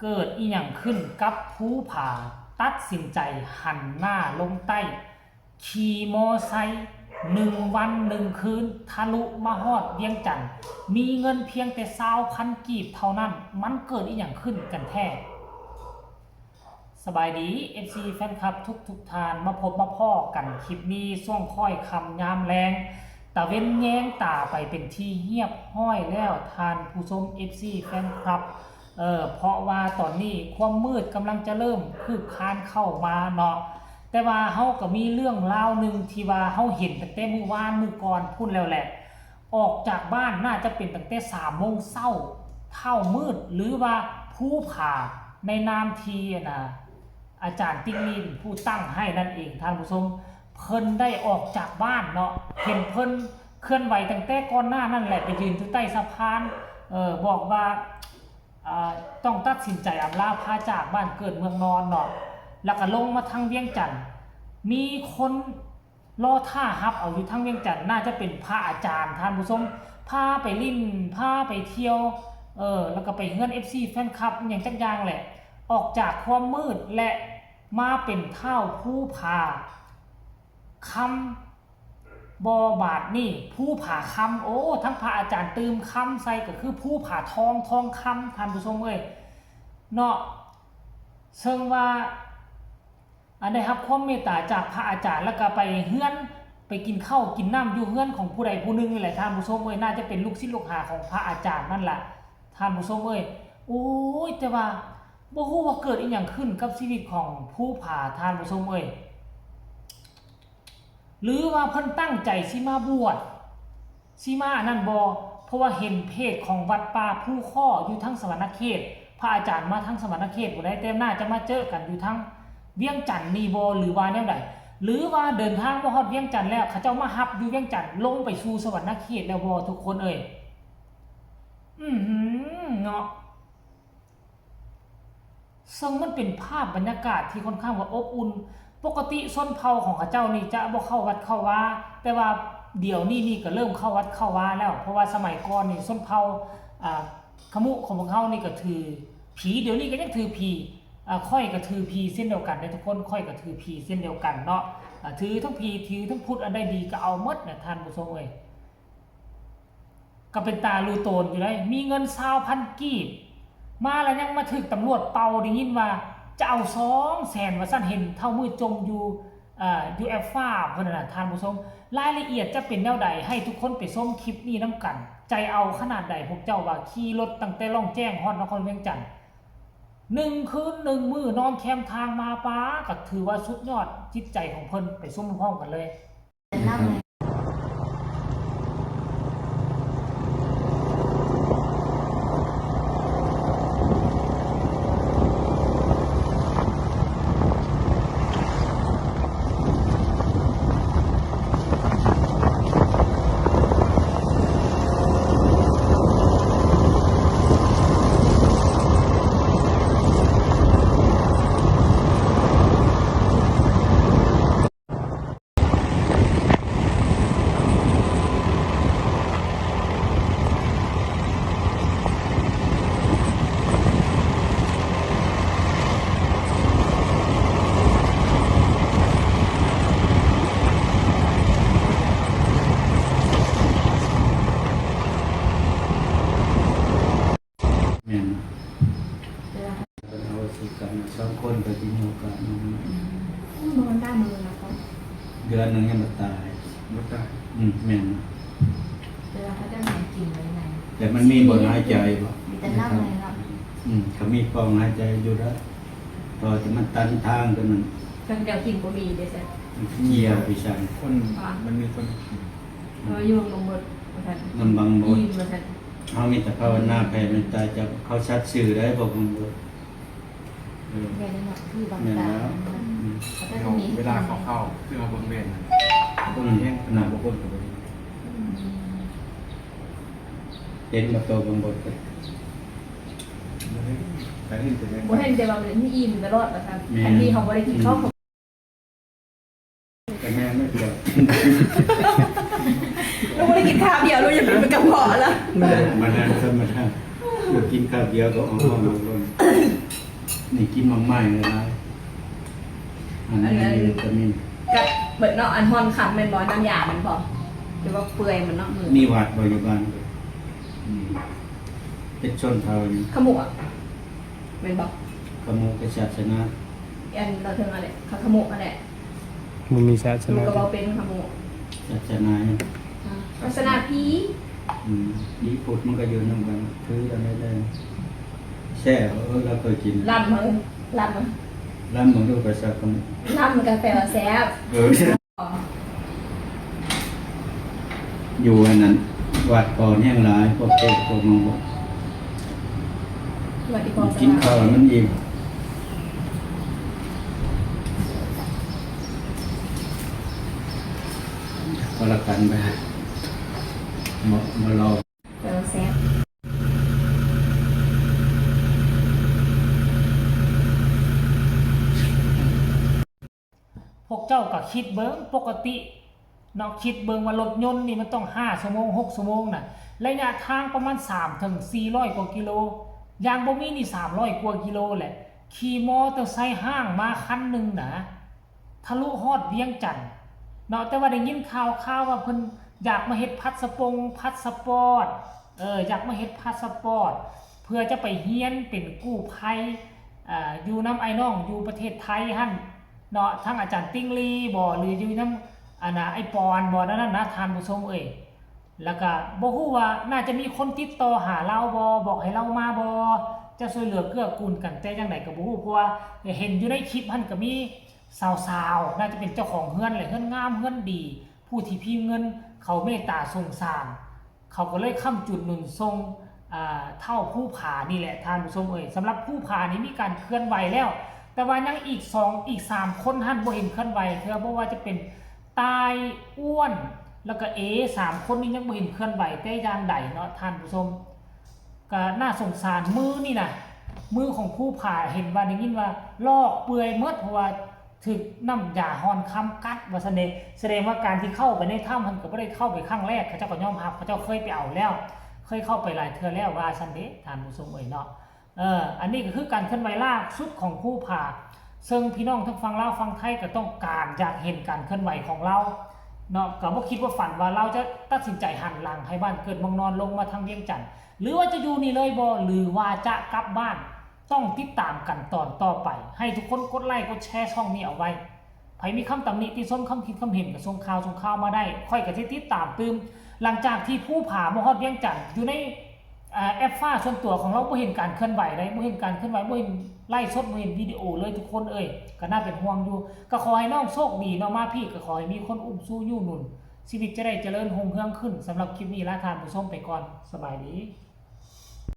ເກີດອີ່ຫຍັງຂຶ້ນກັບພູຜາ ຕັດສິນໃຈຫັນໜ້າລົງໃຕ້ ຂີ່ມໍໄຊໜຶ່ງວັນໜຶ່ງຄືນ ທະລຸມາຮອດວຽງຈັນ ມີເງິນພຽງແຕ່ຊາວພັນກີບເທົ່ານັ້ນ ມັນເກີດອີ່ຫຍັງຂຶ້ນກັນແທ້? ສະບາຍດີ ເອັຟຊີ ແຟນຄລັບທຸກໆທ່ານ ມາພົບມາພໍ້ກັນຄລິບນີ້ ຊ່ວງຄ້ອຍຄ່ຳຍາມແລງ ຕາເວັນແຍງຕາໄປເປັນທີ່ຮຽບຮ້ອຍແລ້ວ ທ່ານຜູ້ຊົມ ເອັຟຊີ ແຟນຄລັບ. ເອີ ເພາະວ່າຕອນນີ້ຄວາມມືດກຳລັງຈະເລີ່ມຄືບຄານເຂົ້າມາເນາະ ແຕ່ວ່າເຮົາກໍມີເລື່ອງລາວໜຶ່ງທີ່ວ່າເຮົາເຫັນຕັ້ງແຕ່ມື້ວານມື້ກ່ອນພຸ້ນແລ້ວແຫຼະ ອອກຈາກບ້ານໜ້າຈະເປັນຕັ້ງແຕ່ສາມໂມງເຊົ້າ ເຊົ້າມືດ ຫຼືວ່າພູຜາ ໃນນາມທີ່ ອັນນ່າ ອາຈານຕິ່ງລີເປັນຜູ້ຕັ້ງໃຫ້ນັ້ນເອງ ທ່ານຜູ້ຊົມ. ເພິ່ນໄດ້ອອກຈາກບ້ານເນາະ ເຫັນເພິ່ນເຄື່ອນໄຫວຕັ້ງແຕ່ກ່ອນໜ້ານັ້ນແຫຼະ ໄປຢືນຢູ່ໃຕ້ສະພານ ເອີ ບອກວ່າ ເອີ ຕ້ອງຕັດສິນໃຈອຳລາພາຈາກບ້ານເກີດເມືອງນອນເນາະ ແລ້ວກໍລົງມາທາງວຽງຈັນ ມີຄົນ ລໍຖ້າຮັບເອົາຢູ່ທາງວຽງຈັນ ໜ້າຈະເປັນພະອາຈານ ທ່ານຜູ້ຊົມ ພາໄປຫຼິ້ນ ພາໄປທ່ຽວ ເອີ ແລ້ວກໍໄປເຮືອນເອັຟຊີແຟນຄລັບ ອີ່ຫຍັງຈັກຢ່າງແຫຼະ ອອກຈາກຄວາມມືດ ແລະ ມາເປັນທ້າວພູຜາຄຳ ບໍ່ ບາດນີ້ ພູຜາຄຳ ໂອ້ ທັງພະອາຈານຕື່ມຄຳໃສ່ ກໍຄືພູຜາທອງ ທອງຄຳ ທ່ານຜູ້ຊົມເອີຍ ເນາະ ເຊິ່ງວ່າ ອັນໄດ້ຮັບຄວາມເມດຕາຈາກພະອາຈານ ແລ້ວກໍໄປເຮືອນ ໄປກິນເຂົ້າກິນນ້ຳຢູ່ເຮືອນຂອງຜູ້ໃດຜູ້ໜຶ່ງນີ້ແຫຼະ ທ່ານຜູ້ຊົມເອີຍ ໜ້າຈະເປັນລູກສິດລູກຫາຂອງພະອາຈານນັ້ນລະ ທ່ານຜູ້ຊົມເອີຍ. ໂອ້ຍ ແຕ່ວ່າບໍ່ຮູ້ວ່າເກີດອີ່ຫຍັງຂຶ້ນກັບຊີວິດຂອງພູຜາ ທ່ານຜູ້ຊົມເອີຍ ຫຼືວ່າເພິ່ນຕັ້ງໃຈຊິມາບວດ ຊິມາອັນນັ້ນບໍ່? ເພາະວ່າເຫັນເພຈຂອງວັດປ່າພູຄໍ້ຢູ່ທາງສະຫວັນນະເຂດ ພະອາຈານມາທາງສະຫວັນນະເຂດບໍ່ໄດ້ ແຕ່ໜ້າຈະມາເຈີກັນຢູ່ທາງວຽງຈັນນີ້ບໍ່ ຫຼືວ່າແນວໃດ? ຫຼືວ່າເດີນທາງມາຮອດວຽງຈັນແລ້ວ ເຂົາເຈົ້າມາຮັບຢູ່ວຽງຈັນ ລົງໄປສູ່ສະຫວັນນະເຂດແລ້ວບໍ່ ທຸກຄົນເອີຍ? ອືມ ເນາະ. ເຊິ່ງມັນເປັນພາບບັນຍາກາດທີ່ຄ່ອນຂ້າງວ່າອົບອຸ່ນ. ປົກກະຕິຊົນເຜົ່າຂອງເຂົາເຈົ້ານີ້ຈະບໍ່ເຂົ້າວັດເຂົ້າວາ, ແຕ່ວ່າດຽວນີ້ນີ້ກໍເລີ່ມເຂົ້າວັດເຂົ້າວາແລ້ວ, ເພາະວ່າສະໄໝກ່ອນນີ້ຊົນເຜົ່າ ອາ ຂະມຸຂອງພວກເຮົານີ້ກໍຖືຜີ, ດຽວນີ້ກໍຍັງຖືຜີ, ອາ ຂ້ອຍກໍຖືຜີເຊັ່ນດຽວກັນເດ້ທຸກຄົນ, ຂ້ອຍກໍຖືຜີເຊັ່ນດຽວກັນເນາະ, ອາ ຖືທັງຜີ ຖືທັງພຸດ, ອັນໃດດີກໍເອົາໝົດນະທ່ານຜູ້ຊົມເອີຍ. ກໍເປັນຕາລູໂຕນຢູ່ເດ້, ມີເງິນຊາວພັນກີບ ມາແລ້ວຍັງມາຖືກຕຳຫຼວດເປົ່າ, ໄດ້ຍິນວ່າຈະເອົາສອງແສນວ່າຊັ້ນ, ເຫັນເຖົ້າມືດຈົ່ມຢູ່ ເອີ ຢູ່ແອັບຟ້າເພິ່ນນະທ່ານຜູ້ຊົມ. ລາຍລະອຽດຈະເປັນແນວໃດ ໃຫ້ທຸກຄົນໄປຊົມຄລິບນີ້ນຳກັນ. ໃຈເອົາຂະໜາດໃດພວກເຈົ້າວ່າ ຂີ່ລົດຕັ້ງແຕ່ລ່ອງແຈ້ງຮອດນະຄອນວຽງຈັນ ໜຶ່ງຄືນໜຶ່ງມື້ ນອນແຄມທາງມາ ປາ ກໍຖືວ່າສຸດຍອດຈິດໃຈຂອງເພິ່ນ. ໄປຊົມພ້ອມກັນເລີຍ. ແນະນຳ ແມ່ນ ເພິ່ນອະໂຫສິກຳ ສອງຄົນກໍຊິມີໂອກາດນຳ. ອືມ ບໍ່ທັນໄດ້ມື້ລະກໍ ເດືອນໜຶ່ງຍັງບໍ່ຕາຍ. ບໍ່ຕາຍ. ອືມ ແມ່ນ. ແຕ່ວ່າເຂົາເຈົ້າຫາກິນໄວ້ໄງ ແຕ່ມັນມີບ່ອນຫາຍໃຈບໍ່? ມີແຕ່ນ້ຳເນາະ. ອືມ ກໍມີປ່ອງຫາຍໃຈຢູ່ແລ້ວ ເພາະວ່າມັນຕັນທາງຕົວນັ້ນ. ເຂົາເຈົ້າກິນບໍ່ມີເດ້ຊັ້ນ ມັນກ່ຽວໄປຊັ້ນ. ຄົນ ມັນມີຄົນກິນ ເພາະວ່າຢູ່ບັງບົດວ່າຊັ້ນ ນຳບັງບົດ ອີ່ມວ່າຊັ້ນ. ເຮົາມີແຕ່ພາວະນາແຜ່ເມດຕາຈາກເຂົາສັດຊື່ໄດ້ບໍ່ບັງບົດ. ເອີ ແມ່ນແລ້ວເນາະ ຄືບັງຕາ. ອືມ ເວລາເຂົາເຂົ້າ ຄືເຮົາເບິ່ງແວ່ນນັ້ນ ເບິ່ງແຮງຂະໜາດບໍ່ຄົນກໍບໍ່ເຫັນ. ອືມ ເຫັນບໍ່ໂຕບັງບົດກໍ ບໍ່ເຫັນ ແຕ່ເຫັນແຕ່ແວ່ນ ບໍ່ເຫັນ ແຕ່ວ່າມັນອີ່ມຕະຫຼອດວ່າຊັ້ນ. ແມ່ນ ອັນນີ້ເຮົາບໍ່ໄດ້ກິນເຂົ້າ ອືມ ກໍແມ່ນແລ້ວ ເຈົ້າ ລູກບໍ່ໄດ້ກິນຄາບດຽວ ລູກຢາກເປັນກະເພາະລະ. ມານັ້ນ ມານັ້ນ ລູກກິນຄາບດຽວກໍອອກຫ້ອງ ອອກລົມ. ນີ້ກິນໝາກໄມ້ຫຼາຍໆ ອັນນີ້ ອັນນັ້ນ ມີວິຕາມິນ ກັບເບິດເນາະ ອັນຮ້ອນຄຳແມ່ນບໍ່? ນ້ຳຢາມັນບໍ່ ຫຼືວ່າເປື່ອຍມັນເນາະ? ມີຫວັດບໍ່ຢູ່ບ້ານ? ອືມ ເປັນຊົນເຜົ່າຫຍັງ? ຂະໝວກແມ່ນບໍ່? ຂະໝວກກັບສາສະໜາ ອັນລາວເຖິງອັນແຫຼະ ຂະໝວກຫັ້ນແຫຼະ ບໍ່ມີສາສະໜາ ກໍເວົ້າເປັນຂະໝວກ ສາສະໜາຫຍັງ? ສາສະໜາຜີ ອືມ ຜີພຸດມັນກໍຢູ່ນຳກັນ ຖືອັນໃດໄດ້ ແຊບ ເອີ ລາວເຄີຍກິນ ລຳເບິ່ງ ລຳເບິ່ງ ລຳເບິ່ງດູ ໄປສັກຂະໝວກ ລຳກໍແປວ່າແຊບ ເອີ ແຊບ ຢູ່ອັນນັ້ນ ວັດກໍແຮງຫຼາຍ ພວກເທດພວກມັງບໍ່ ກິນເຂົ້າໃຫ້ມັນອີ່ມ ກໍລະກັນໄປ ບໍ່ ບໍ່ລອງ ແຊບ ພວກເຈົ້າກໍຄິດເບິ່ງ ປົກກະຕິເນາະ ຄິດເບິ່ງວ່າລົດຍົນນີ້ມັນຕ້ອງຫ້າຊົ່ວໂມງ ຫົກຊົ່ວໂມງນະ ໄລຍະທາງປະມານສາມເຖິງສີ່ຮ້ອຍກວ່າກິໂລ ຢ່າງບໍ່ມີນີ້ສາມຮ້ອຍກວ່າກິໂລແຫຼະ ຂີ່ມໍເຕີໄຊຫ້າງມາຄັນໜຶ່ງນະ ທະລຸຮອດວຽງຈັນເນາະ ແຕ່ວ່າໄດ້ຍິນຂ່າວໆວ່າເພິ່ນຢາກມາເຮັດພາສະປົງ ພາສະປອດ ເອີ ຢາກມາເຮັດພາສະປອດ ເພື່ອຈະໄປຮຽນເປັນກູ້ໄພ ເອີ ຢູ່ນຳອ້າຍນ້ອງຢູ່ປະເທດໄທຫັ້ນເນາະ ທັງອາຈານຕິ່ງລີບໍ ຫຼືຢູ່ນຳ ອັນນ່າ ອ້າຍປອນບໍ ແນວນັ້ນນະ ທ່ານຜູ້ຊົມເອີຍ ແລ້ວກະບໍ່ຮູ້ວ່າໜ້າຈະມີຄົນຕິດຕໍ່ຫາລາວບໍ ບອກໃຫ້ລາວມາບໍ ຈະຊ່ວຍເຫຼືອເກື້ອກູນກັນ ແຕ່ຈັ່ງໃດກໍບໍ່ຮູ້ ເພາະວ່າເຫັນຢູ່ໃນຄລິບຫັ້ນກໍມີ ສາວໆ ໜ້າຈະເປັນເຈົ້າຂອງເຮືອນແຫຼະ ເຮືອນງາມເຮືອນດີ ຜູ້ທີ່ມີເງິນ ເຂົາເມດຕາສົງສານ ເຂົາກໍເລີຍຄ້ຳຈຸນໜູນສົ່ງ ອ່າ ທ້າວພູຜານີ້ແຫຼະ ທ່ານຜູ້ຊົມເອີຍ ສຳລັບພູຜານີ້ມີການເຄື່ອນໄຫວແລ້ວ ແຕ່ວ່າຍັງອີກສອງ ອີກສາມຄົນຫັ້ນບໍ່ເຫັນເຄື່ອນໄຫວເທື່ອ ບໍ່ວ່າຈະເປັນຕ່າຍ ອ້ວນ ແລ້ວກໍເອ ສາມຄົນນີ້ຍັງບໍ່ເຫັນເຄື່ອນໄຫວແຕ່ຢ່າງໃດເນາະ ທ່ານຜູ້ຊົມ ກໍໜ້າສົງສານ ມືນີ້ນະ ມືຂອງພູຜາເຫັນວ່າ ໄດ້ຍິນວ່າລອກເປື່ອຍໝົດ ເພາະວ່າຖືກນ້ຳຢາຮ່ອນຄຳກັດວ່າຊັ້ນເດ ສະແດງວ່າການທີ່ເຂົ້າໄປໃນຖ້ຳຫັ້ນກໍບໍ່ໄດ້ເຂົ້າໄປຄັ້ງແລກ ເຂົາເຈົ້າກໍຍອມຮັບ ເຂົາເຈົ້າເຄີຍໄປເອົາແລ້ວ ເຄີຍເຂົ້າໄປຫຼາຍເທື່ອແລ້ວວ່າຊັ້ນເດ ທ່ານຜູ້ຊົມເອີຍເນາະ ເອີ ອັນນີ້ກໍຄືການເຄື່ອນໄຫວລ່າສຸດຂອງພູຜາ ເຊິ່ງພີ່ນ້ອງທັງຝັ່ງລາວຝັ່ງໄທກໍຕ້ອງການຢາກເຫັນການເຄື່ອນໄຫວຂອງລາວເນາະ ກໍບໍ່ຄິດບໍ່ຝັນວ່າລາວຈະຕັດສິນໃຈຫັນຫຼັງໃຫ້ບ້ານເກີດເມືອງນອນ ລົງມາທາງວຽງຈັນ ຫຼືວ່າຈະຢູ່ນີ້ເລີຍບໍ່ ຫຼືວ່າຈະກັບບ້ານ ຕ້ອງຕິດຕາມກັນຕອນຕໍ່ໄປ ໃຫ້ທຸກຄົນກົດໄລ້ກົດແຊຊ່ອງນີ້ເອົາໄວ້ ໃຜມີຄຳຕຳໜິຕິຊົມ ຄຳຄິດຄຳເຫັນ ກໍສົ່ງຂ່າວ ສົ່ງຂ່າວມາໄດ້ ຂ້ອຍກໍຊິຕິດຕາມຕື່ມ ຫຼັງຈາກທີ່ພູຜາມາຮອດວຽງຈັນ ຢູ່ໃນ ເອີ ແອັບຟ້າສ່ວນຕົວຂອງລາວ ບໍ່ເຫັນການເຄື່ອນໄຫວໃດ ບໍ່ເຫັນການເຄື່ອນໄຫວ ບໍ່ເຫັນໄລຟ໌ສົດ ບໍ່ເຫັນວິດີໂອເລີຍ ທຸກຄົນເອີຍ ກໍໜ້າເປັນຫ່ວງຢູ່ ກໍຂໍໃຫ້ນ້ອງໂຊກດີເນາະ ມາພີ້ກໍຂໍໃຫ້ມີຄົນອຸ້ມຊູຍູ້ໜູນ ຊີວິດຈະໄດ້ຈະເລີນຮຸ່ງເຮືອງຂຶ້ນ ສຳລັບຄລິບນີ້ລາທ່ານຜູ້ຊົມໄປກ່ອນ ສະບາຍດີ.